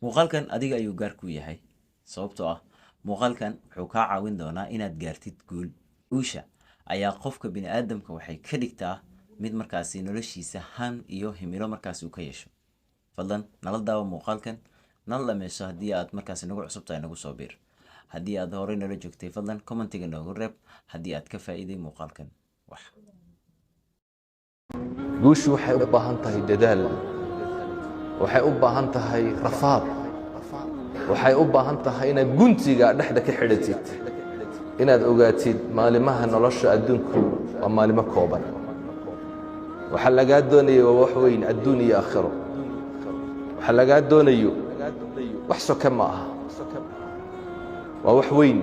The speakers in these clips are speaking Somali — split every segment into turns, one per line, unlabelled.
Muuqaalkan adiga ayuu gaar ku yahay, sababtoo ah muuqaalkan wuxuu kaa caawin doonaa inaad gaartid guul. Guusha ayaa qofka bini'aadamka waxay ka dhigtaa mid markaasi noloshiisa han iyo himilo markaasi uu ka yeesho. Fadlan nala daawo muuqaalkan, nala dhameyso. Haddii aad markaasi nagu cusub tahay, nagu soo biir. Haddii aad horey nala joogtay, fadlan commentiga noogu reeb haddii aad ka faa'iiday muuqaalkan wax.
Guushu waxay u baahan tahay dadaal, waxay u baahan tahay rafaad, waxay u baahan tahay inaad guntiga dhexda ka xidhatid, inaad ogaatid maalimaha nolosha adduunku waa maalimo kooban. Waxaa lagaa doonaya waa wax weyn, adduun iyo aakhiro. Waxaa lagaa doonayo wax soke ma aha, waa wax weyn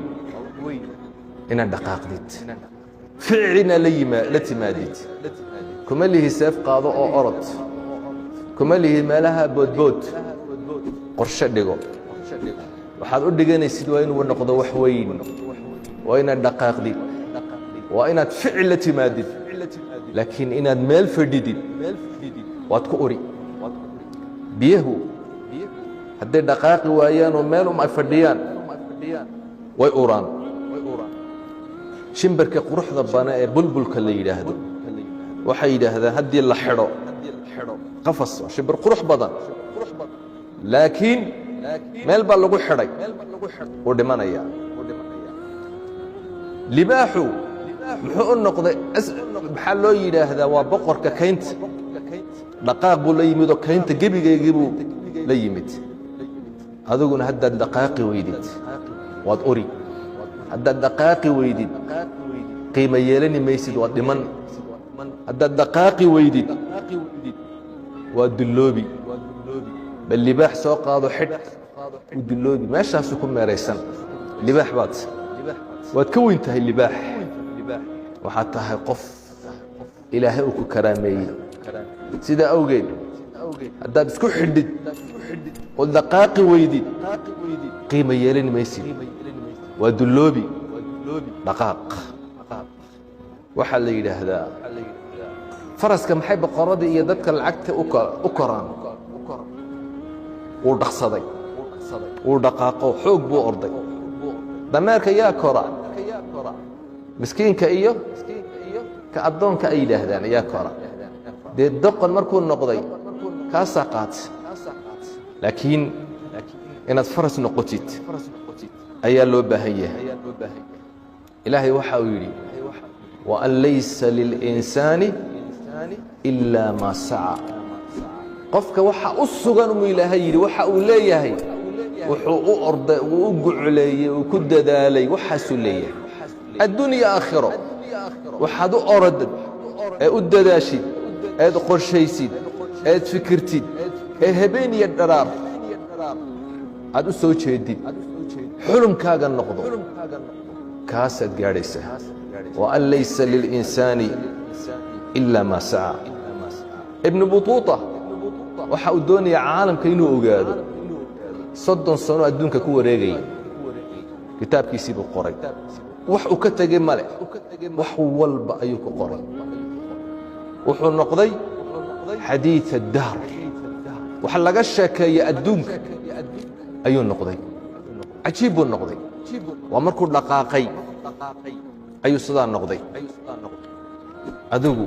inaad dhaqaaqdid, ficilina la timaadid. Kuma lihi seef qaado oo orod, kuma lihi meelaha boodbood. Qorshe dhigo. Waxaad u dhiganaysid waa inuu noqdo wax weyn, waa inaad dhaqaaqdid, waa inaad ficil la timaadid. Laakiin inaad meel fadhidid, waad ku uri. Biyahu hadday dhaqaaqi waayaan oo meel um ay fadhiyaan, way uraan. Shimbirka quruxda bana ee bulbulka la yidhaahdo, waxay yidhaahdaan haddii la xidho qafas, waa shimbir qurux badan, laakiin meel baa lagu xidhay, wuu dhimanaya. Libaaxu muxuu u noqday? Maxaa loo yidhaahdaa waa boqorka kaynta? Dhaqaaq buu la yimid oo kaynta gebigeygii buu la yimid. Adiguna haddaad dhaqaaqi weydid, waad uri. Haddaad dhaqaaqi weydid, qiimo yeelani maysid, waad dhiman. Haddaad dhaqaaqi weydid, waa dulloobi. Bal libaax soo qaado, xidh, uu dulloobi, meeshaasuu ku meeraysan. Libaax baad, waad ka weyn tahay libaax. Waxaad tahay qof Ilaahay uu ku karaameeyey. Sidaa awgeed, haddaad isku xidhid ood dhaqaaqi weydid, qiimo yeelani maysid, waa dulloobi. Dhaqaaq. Waxaa la yidhaahdaa faraska, maxay boqoradii iyo dadka lacagta u koraan? Wuu dhaqsaday, wuu dhaqaaqo, xoog buu orday. Dameerka yaa kora? Miskiinka iyo ka addoonka ay yidhaahdaan ayaa kora. Dee doqon markuu noqday, kaasaa qaata. Laakiin inaad faras noqotid ayaa loo baahan yahay. Ilaahay waxa uu yidhi: وأن ليس للإنسان إلا ما سعى. Qofka waxa u sugan umuu Ilaahay yidhi waxa uu leeyahay, wuxuu u orday, uu u gucleeyey, uu ku dadaalay, waxaasuu leeyahay adduun iyo aakhiro. Waxaad u orodad ee u dadaashid eed qorshaysid eed fikirtid ee habeen iyo dharaar aad u soo jeedid, xulumkaaga noqdo, kaasaad gaadhaysaa. وأن ليس للإنسان إلا ما سعى. Ibnu Butuuta waxa uu doonayaa caalamka inuu ogaado. 30 sano adduunka ku wareegaya, kitaabkiisii buu qoray. Wax uu ka tegey male, wax walba ayuu ku qoray. Wuxuu noqday حديث الدهر, wax laga sheekeeya adduunka ayuu noqday. Cajiib buu noqday. Waa markuu dhaqaaqay ayuu sidaa noqday. Adigu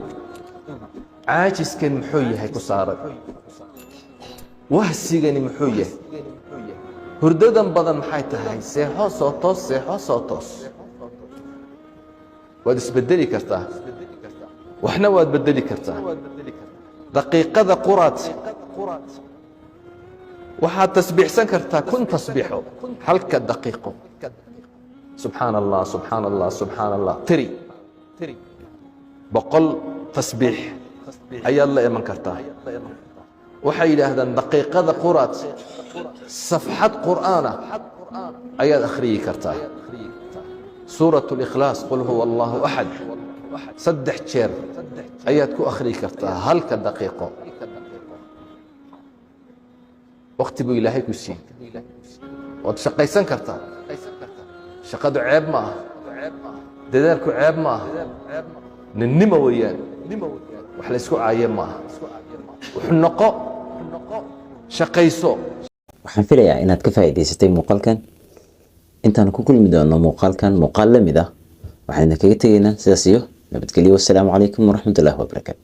caajiskan muxuu yahay ku saaran? Wahsigani muxuu yahay? Hurdadan badan maxay tahay? Seexo, soo toos, seexo, soo toos. Waad isbedeli kartaa, waxna waad bedeli kartaa. Daqiiqada quraad waxaad tasbiixsan kartaa 1000 tasbiixo halka daqiiqo. Subxaan Allah, subxaan Allah, subxaan Allah, tiri 100 tasbiix ayaad la iman kartaa. Waxay yidhaahdaan daqiiqada quraad safxad qur'aana ayaad akhriyi kartaa. Suuraة اlإkhlaas, قل هو الله أحد, saddex jeer ayaad ku akhriyi kartaa halka daqiiqo. Wakti buu Ilaahay ku siiyey, waad shaqaysan kartaa. Shaqadu ceeb ma aha, dadaalku ceeb ma aha, ninnimo weeyaan. Wax la isku caaye ma aha. Wuxuu noqo, shaqayso.
Waxaan filayaa inaad ka faa'iidaysatay muuqaalkan. Intaan ku kulmi doono muuqaalkan muuqaal la mid ah, waxaan idinkaga tegaynaa sidaas iyo nabadgelyo. Wassalaamu calaykum waraxmatullaahi wabarakaatu.